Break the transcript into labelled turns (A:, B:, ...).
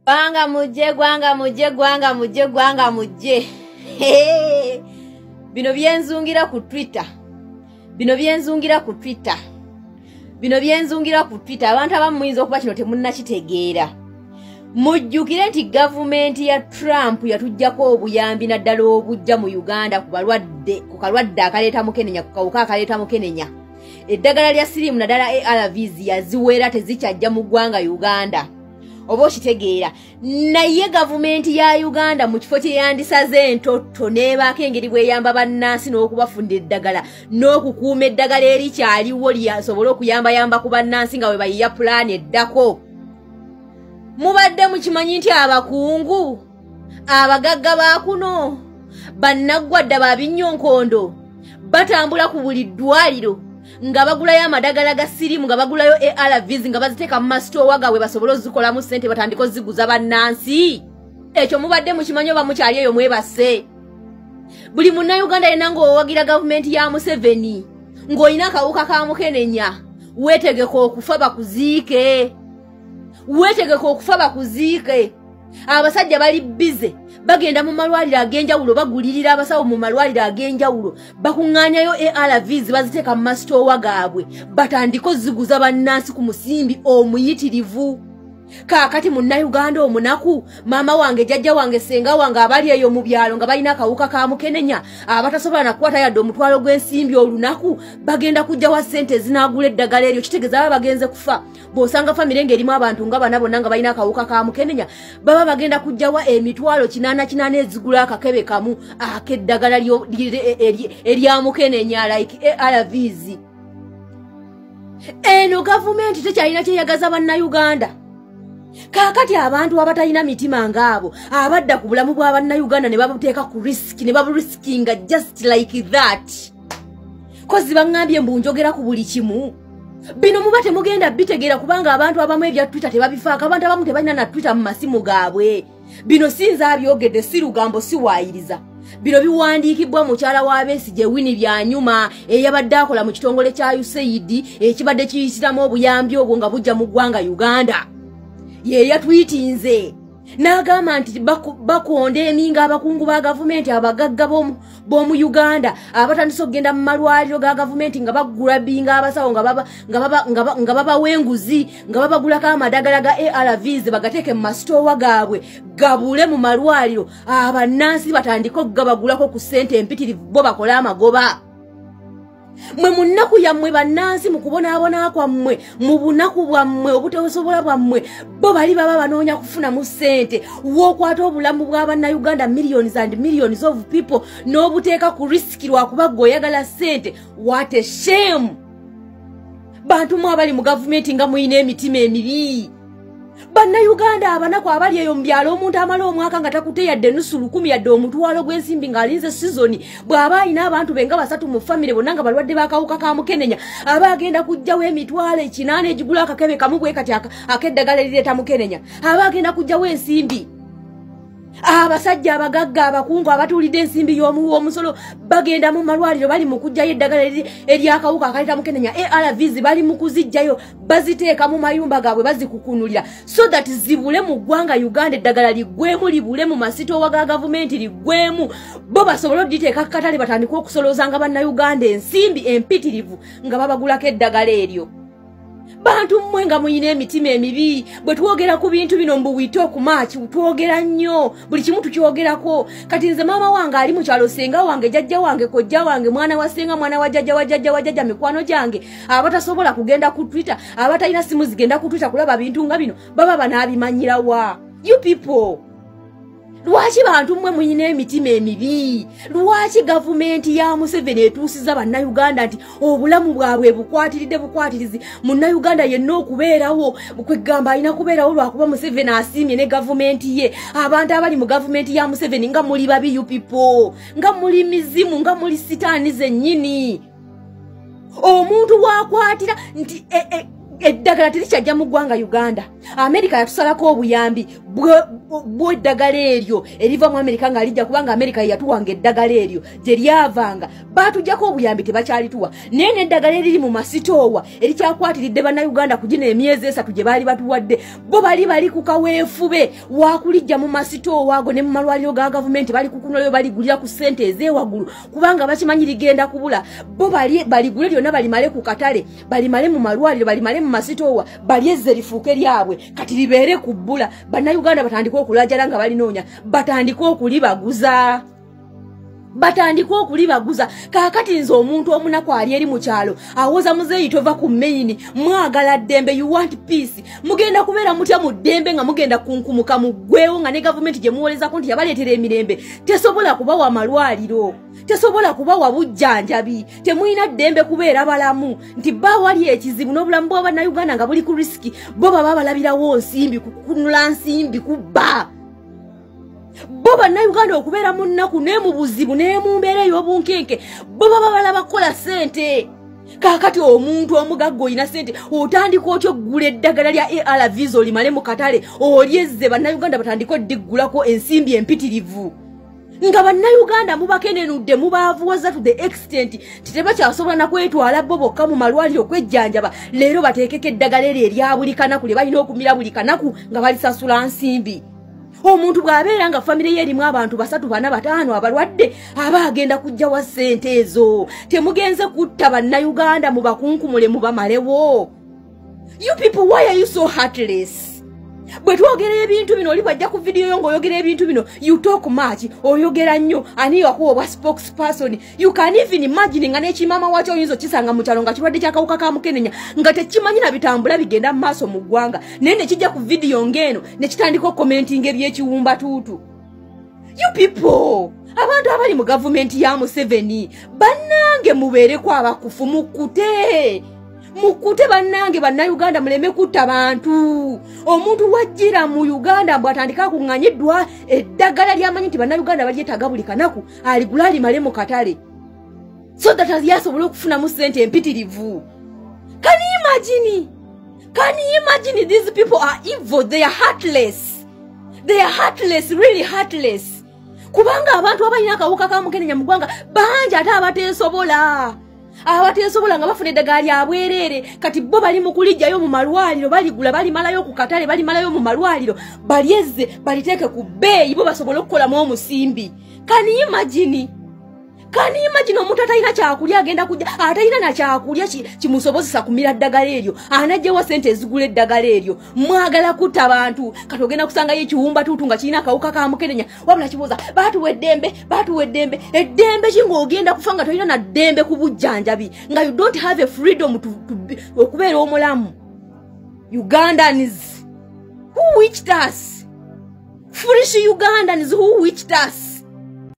A: Gwanga mujje, gwanga mujje, gwanga mujje, gwanga mujje. Bino byenzungira ku Twitter. Bino byenzungira ku Twitter. Bino byenzungira ku Twitter. Abantu abamu muyinza okuba kino temunnakitegeera. Mujjukire nti gavumenti ya Trump yatuggyako obuyambi naddala obujja mu Uganda ku balwadde, ku kalwadde akaleeta mukenenya, ku kawuka akaleeta mukenenya. Eddagala lya siriimu naddala ARVs yaziwera tezikyajja mu ggwanga Uganda. Oba okitegeera. Naye gavumenti ya Uganda mu kifo kye yandisaze entotto n'ebaako engeri bw'eyamba bannansi n'okubafunda eddagala n'okukuuma eddagala erikyaliwo lyasobole okuyambayamba ku bannansi nga bwe bayiya pulaani eddako. Mubadde mukimanyi nti abakungu, abagagga ba kuno, bannaggwadda ba binnyonkondo batambula ku buli ddwaliro nga bagulayo amadagala ga siriimu, nga bagulayo ARVs, nga baziteeka mu masitoowa gaabwe basobole ozikolamu ssente batandike oziguza bannansi. Ekyo mubadde mukimanyi oba mukyali eyo mwebase? Buli munnayuganda yenna ng'owagira gavumenti ya Museveni, ng'olina akawuka ka mukenenya, weetegeka okufa bakuziike. Weetegeka okufa bakuziike. Abasajja bali bize, bagenda mu malwaliro ag'enjawulo, bagulirira abasawo mu malwaliro ag'enjawulo, bakuŋŋaanyayo ARVs baziteeka mu masitoowa gaabwe, batandike oziguza bannansi ku musimbi omuyitirivu. Kaakati munnayuganda omunaku, maama wange, jjajja wange, ssenga wange abali eyo mu byalo nga balina akawuka ka mukenenya, abatasobola nakukwata yadde omutwalo gw'ensimbi olunaku, bagenda kuggyawa ssente ezinaagula eddagala eryo. Kitegeeza baba bagenze kufa. Bw'osanga famire ng'erimu abantu nga bana bonna nga balina akawuka ka mukenenya, baba bagenda kuggyawa 800,000 ezigula akakebe kamu ak'eddagala erya mukenenya, like ARVs. Eno gavumenti tekyalina kyeyagaza bannayuganda. Kaakati abantu abatalina mitima ng'abo abadda ku bulamu bwa bannayuganda ne babuteeka ku risk, ne baburisikinga just like that. Kozi baŋŋambye mbu njogera ku buli kimu. Bino muba temugenda bitegeera kubanga abantu abamu ebya Twitter tebabifaako, abantu abamu tebalina na Twitter mu masimu gaabwe. Bino si nze abyogedde, si lugambo, si waayiriza. Bino biwandiikibwa mukyala wa Besigye Winnie Byanyuma eyabadde akola mu kitongole kya USAID ekibadde kiyitiramu obuyambi obwo nga bujja mu ggwanga Uganda. Ye yatwitinze n'agamba nti bakonda eminga abakungu ba gavumenti, abagagga b'omu Uganda abatandise okugenda mu malwaliro ga gavumenti nga bagulabinga abasawo, nga babawa enguzi, nga babagulako amadagala ga ARVs bagateeke mu masitoowa gaabwe gabule mu malwaliro, abannansi batandike okugabagulako ku ssente empitirivu bo bakole amagoba. Mwe mu nnaku yammwe bannansi, mu kubonaabona kwammwe, mu bunaku bwammwe, obutasobola bwammwe, bo bali baba banoonya kufunamu ssente. W'okwata obulamu bwa bannayuganda, millions and millions of people, n'obuteeka ku risk lwakuba ggwe oyagala ssente. What a shame! Bantu mu abali mu gavumenti nga muyina emitima emibi. Bannayuganda abanaku abali eyo mu byalo, omuntu amala omwaka nga takute yadde 50,000 yadde omutwalo gw'ensimbi ng'alinze sizoni, bw'aba alina abantu be nga basatu mu famire bonna nga balwadde b'akawuka ka mukenenya, aba agenda kuggyawo 800,000 egigula akakebe kamu bwe kati ak'eddagala erireeta mukenenya. Aba agenda kuggyawo ensimbi. Abasajja abagagga abakungu abatuulidde ensimbi y'omuwi w'omusolo bagenda mu malwaliro bali mu kuggyayo eddagala ery'akawuka akaleeta mukenenya, ARVs, bali mu kuziggyayo baziteeka mu mayumba gaabwe bazikukunulira so that zibule mu ggwanga Uganda, eddagala liggwemu, libule mu masitoowa ga gavumenti, liggwemu, bo basobole odditeeka ku katale batandike okusoloozanga bannayuganda ensimbi empitirivu nga babagulako eddagala eryo. Bantu mmwe nga muyina emitima emibi. Bwe twogera ku bintu bino mbu wite okumaaki, twogera nnyo, buli kimu tukyogerako. Kati nze maama wange ali mu kyalo, ssenga wange, jjajja wange, kojja wange, mwana wa ssenga, mwana wa jjajja wa jjajja wa jjajja, mikwano gyange abatasobola kugenda ku Twitter, abatalina simu zigenda ku Twitter kulaba bintu nga bino, baba banaabimanyirawa? You people, lwaki bantu mmwe muyina emitima emibi? Lwaki gavumenti ya Museveni etuusiza bannayuganda nti obulamu bwabwe bukwatiridde bukwatirizi? Munnayuganda yenna okubeerawo kwegamba alina kubeerawo lwakuba Museveni asiimye ne gavumenti ye. Abantu abali mu gavumenti ya Museveni nga muli babi. You people nga muli mizimu, nga muli sitaani zennyini. Omuntu wakwatira nti eddagala terikyajja mu ggwanga Uganda, Amerika yatusalako obuyambi. Bw'eddagala eryo eriva mu Amerika nga lijja, kubanga Amerika yatuwanga eddagala eryo gye lyavanga, baatuggyako obuyambi, tebakyalituwa. Naye n'eddagala eriri mu masitoowa erikyakwatiridde Bannayuganda ku gino emyezi 3 gye baali batuwadde, bo bali bali ku kaweefube wakulijja mu masitoowa ago ne mu malwaliro ga gavumenti. Bali kukunolayo, baligulira ku ssente ez'ewaggulu, kubanga bakimanyi ligenda kubula. Bo baligule lyonna, balimale ku katale, balimale mu malwaliro, balimale mu masitoowa, balyezze lifuuke lyabwe. Kati libeere ku bbula, Bannayuganda batandike okulajala nga balinoonya, batandike okulibaguza, batandike okulibaguza. Kaakati nze omuntu omunaku ali eri mu kyalo awoza, "Muzeeyi, tova ku main. Mwagala ddembe, you want peace. Mugenda kubeera mutya mu ddembe nga mugenda kunkumuka muggwewo, nga ne gavumenti gye muwolezako nti yabaleetera emirembe tesobola kubawa malwaliro, tesobola kubawa bujjanjabi? Temulina ddembe kubeera balamu, nti bawali ekizibu n'obulamu bwa Bannayuganda nga buli ku risk, bo baba balabirawo nsimbi, kukunula nsimbi, kubba. Bo Bannayuganda okubeera mu nnaku ne mu buzibu ne mu mbeera ey'obunkenke, bo baba balaba kukola ssente. Kaakati omuntu omugagga olina ssente, otandika otya oggula eddagala lya ARVs olimale mu katale, olyezze, Bannayuganda batandike oddiggulako ensimbi empitirivu, nga Bannayuganda mubakenenudde, mubaavuwaza to the extent nti tebakyasobola nakwetwala bo bokka mu malwaliro okwejjanjaba? Leero bateekeko eddagala eryo erya buli kanaku lye balina okumira buli kanaku nga balisasula nsimbi. Omuntu bw'abeera nga famire ye erimu abantu basatu, bana, bataano abalwadde, aba agenda kujjawa ssente ezo? Temugenze kutta Bannayuganda, mubakunkumule, mubamalewo? You people, why are you so heartless? Bwe twogera ebintu bino, oli bwajja ku vidiyo yo ng'oyogera ebintu bino, "You talk much, oyogera nnyo, ani yakuwa obwa spokesperson?" You can even imagine nga n'ekimaama wakyo oyinza okisanga mu kyalo nga kirwadde kyakawuka ka mukenenya, nga tekimanyi na bitambula bigenda mu maaso mu ggwanga, naye ne kijja ku vidiyo ng'eno ne kitandika okukomentinga ebyekiwumbatuutu. You people, abantu abali mu gavumenti ya Museveni, bannange, mubeereko abakufu, mukkute, mukkute. Bannange Bannayuganda, muleme kutta bantu. Omuntu wajjira mu Uganda mbw atandika akuŋŋanyiddwa eddagala lyamanyi nti Bannayuganda balyetaaga buli kanaku, aligula alimale mu katale so that yasobola okufunamu ssente empitirivu. Can you imagine? Can you imagine? These people are evil. They are heartless, they are heartless, really heartless, kubanga abantu abalina akawuka ka mukenenya mu ggwanga bangi, ate abateesobola, abateesobola nga bafuna eddagala lya bwereere. Kati bo bali mu kulijjayo mu malwaliro, baligula, balimalayo ku katale, balimalayo mu malwaliro, balyezze, baliteeke ku bbeeyi, bo basobole okukolamu omusimbi. Can you imagine? Can you imagine? Omuntu atalina kyakulya agenda kujja, atalina na kyakulya kimusobozesa kumira ddagala eryo, anajjawa sente ezigula eddagala eryo? Mwagala kutta bantu. Kati ogenda kusangayo ekiwumbatuutu nga kirina akawuka ka mukenenya, wabula kibuuza, "Baatuwa eddembe, baatuwa eddembe." Eddembe ki ng'ogenda kufa nga tolina na ddembe ku bujjanjabi, nga you don't have a freedom okubeera omulamu? Ugandans, who witched us? Foolish Ugandans, who witched us?